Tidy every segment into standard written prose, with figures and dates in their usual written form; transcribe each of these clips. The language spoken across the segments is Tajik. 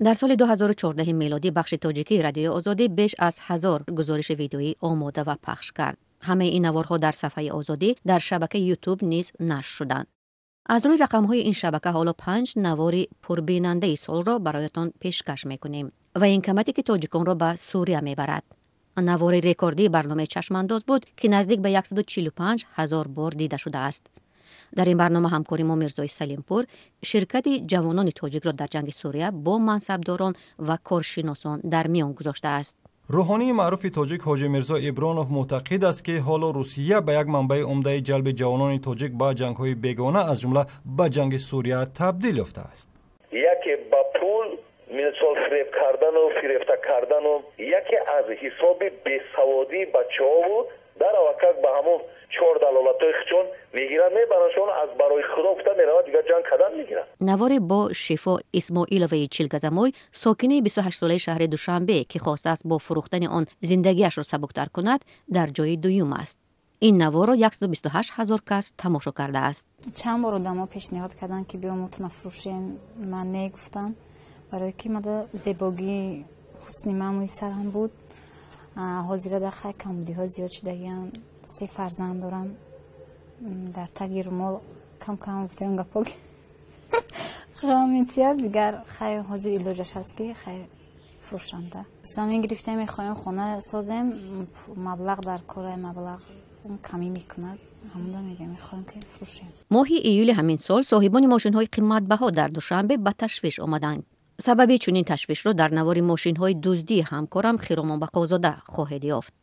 Дар соли 2014 мелодӣ бахши тоҷикии Радиои Озодӣ беш аз 1000 гузориши видеоӣ омода ва пахш кард. Ҳамаи ин наворҳо дар сафҳаи Озодӣ дар шабакаи Ютуб низ нашр шуданд. Аз рӯи рақамҳои ин шабака ҳоло 5 навори пурбинандаи солро бароятон пешкаш мекунем. Ва ин камате ки тоҷиконро ба Сурия мебарад. Навори рекордии барномаи Чашмандоз буд, ки наздик ба 145 000 бор дида шудааст. Дар ин барнома ҳамкори мо Мирзои Салимпур ширкати ҷавонони тоҷикро дар ҷанги Сурия бо мансабдорон ва коршиносон дар миён гузоштааст. Рӯҳонии маъруфи тоҷик Ҳоҷи Мирзо Ибронов мӯътақид аст, ки ҳоло Русия ба як манбаи умдаи ҷалби ҷавонони тоҷик ба ҷангҳои бегона, аз ҷумла ба ҷанги Сурия табдил ёфтааст. Яке ба пул мисол фиреб кардану фирефта кардану, яке аз ҳисоби бесаводии бачаҳову дар авакак ба ҳамон чор далолатҳои хичон мегиранд, мебарандшон, аз барои худо гуфта меравад, дигар ҷанг кардан мегиранд. Навори бо Шифо Исмоиловаи Чилгазамой, сокини 28-солаи шаҳри Душанбе, ки хостааст бо фурӯхтани он зиндагиашро сабуктар кунад, дар ҷои дуюм аст. Ин наворро 128 000 кас тамошо кардааст. Чанд бор одамо пешниҳод карданд, ки биё мотуна фурӯшем, ман не гуфтам, барое ки мада зебогии ҳусни ман мӯи сарам буд. Ҳозира дар хай камбудиҳо зиёд шудагиам, 3 фарзанд дорам, дар таги румол кам-кам гуфтаем гапо ғамития, дигар хай ҳозир илоҷаш ҳаст, ки хай фурӯшанда. Замин гирифтем, мехоҳем хона созем, маблағ дар кора, маблағ камӣ мекунад, ҳамонда мегӯям мехоҳем ки фурӯшем. Моҳи июли ҳамин сол соҳибони мошинҳои қиматбаҳо дар Душанбе ба ташвиш омаданд. Сабаби чунин ташвишро дар навори мошинҳои дуздии ҳамкорам Хиромон Бақозода хоҳед ёфт.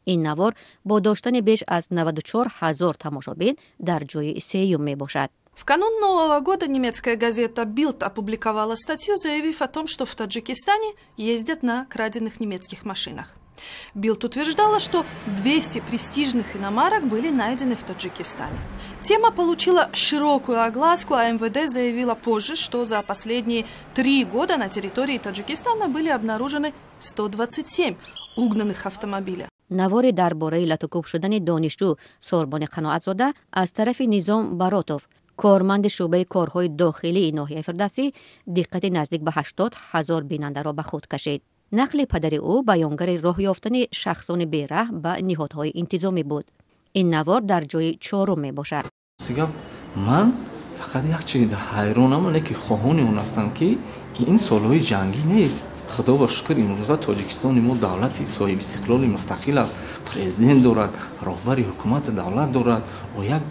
Ин навор бо доштани беш аз 94 000 тамошобин дар ҷои сеюм мебошад. В канун Нового года немецкая газета Bild опубликовала статью, заявив о том, что в Таджикистане ездят на краденных немецких машинах. Bild утверждала, что 200 престижных иномарок были найдены в Таджикистане. Тема получила широкую огласку, а МВД заявила позже, что за последние 3 года на территории Таджикистана были обнаружены 127 угнанных автомобиля. Навори дар бораи латукӯб шудани донишҷӯ Сорбони Қаноатзода аз тарафи Низом Баротов, корманди шӯъбаи корҳои дохилии ноҳияи Фирдавсӣ, диққати наздик ба 80 000 бинандаро ба худ кашид. Нақли падари ӯ баёнгари роҳ ёфтани шахсони бераҳм ба ниҳодҳои интизомӣ буд. Ин навор дар ҷои чорум мебошад. Гап, ман фақат як чиз ҳайронам, ки хоҳони он ҳастам, ки ин солҳои ҷангӣ нест. Худо ба шукр, имрӯза Тоҷикистони мо давлати соҳибистиқлоли мустақил аст, президент дорад, роҳбари ҳукумати давлат дорад, о як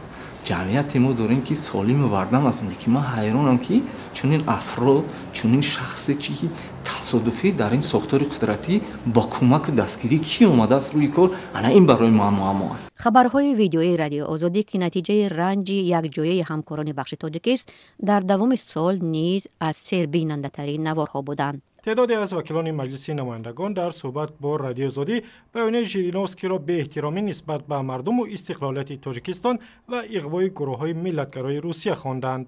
ҷамъияте мо дорем, ки солиму бардам аст. Лекин ман ҳайронам, ки чунин афрод, чунин шахсе, ки тасодуфӣ дар ин сохтори қудратӣ бо кӯмаку дастгирӣ кӣ омадааст рӯи кор, ана ин барои мо муаммо аст. Хабарҳои видеоии Радиои Озодӣ, ки натиҷаи ранҷи якҷояи ҳамкорони бахши тоҷикист, дар давоми сол низ аз сербинандатарин наворҳо буданд. Теъдоде аз вакилони Маҷлиси намояндагон дар суҳбат бо Радиои Озодӣ баёнияи Жириновскиро беэҳтиромӣ нисбат ба мардуму истиқлолияти Тоҷикистон ва иғвои гурӯҳҳои миллатгарои Русия хонданд.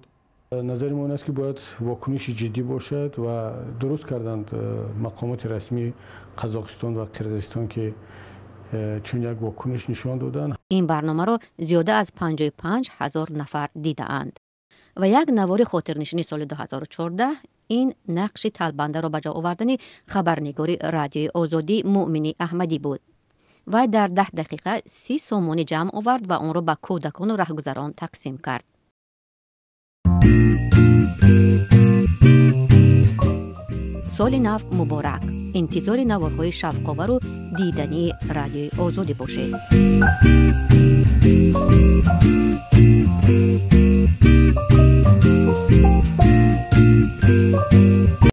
Назари мо ин аст, ки бояд вокуниши ҷиддӣ бошад ва дуруст карданд мақомоти расмии Қазоқистон ва Қирғизистон, ки чун як вокуниш нишон доданд. Ин барномаро зиёда аз 55 000 нафар дидаанд. Ва як навори хотирнишини соли 2014 ин нақши талбандаро ба ҷо овардани хабарнигори Радиои Озодӣ Муъмини Аҳмадӣ буд. Вай дар 10 дақиқа 30 сомонӣ ҷамъ овард ва онро ба кӯдакону раҳгузарон тақсим кард. Соли нав муборак! Интизори наворҳои шавқовару дидании Радиои Озодӣ бошед.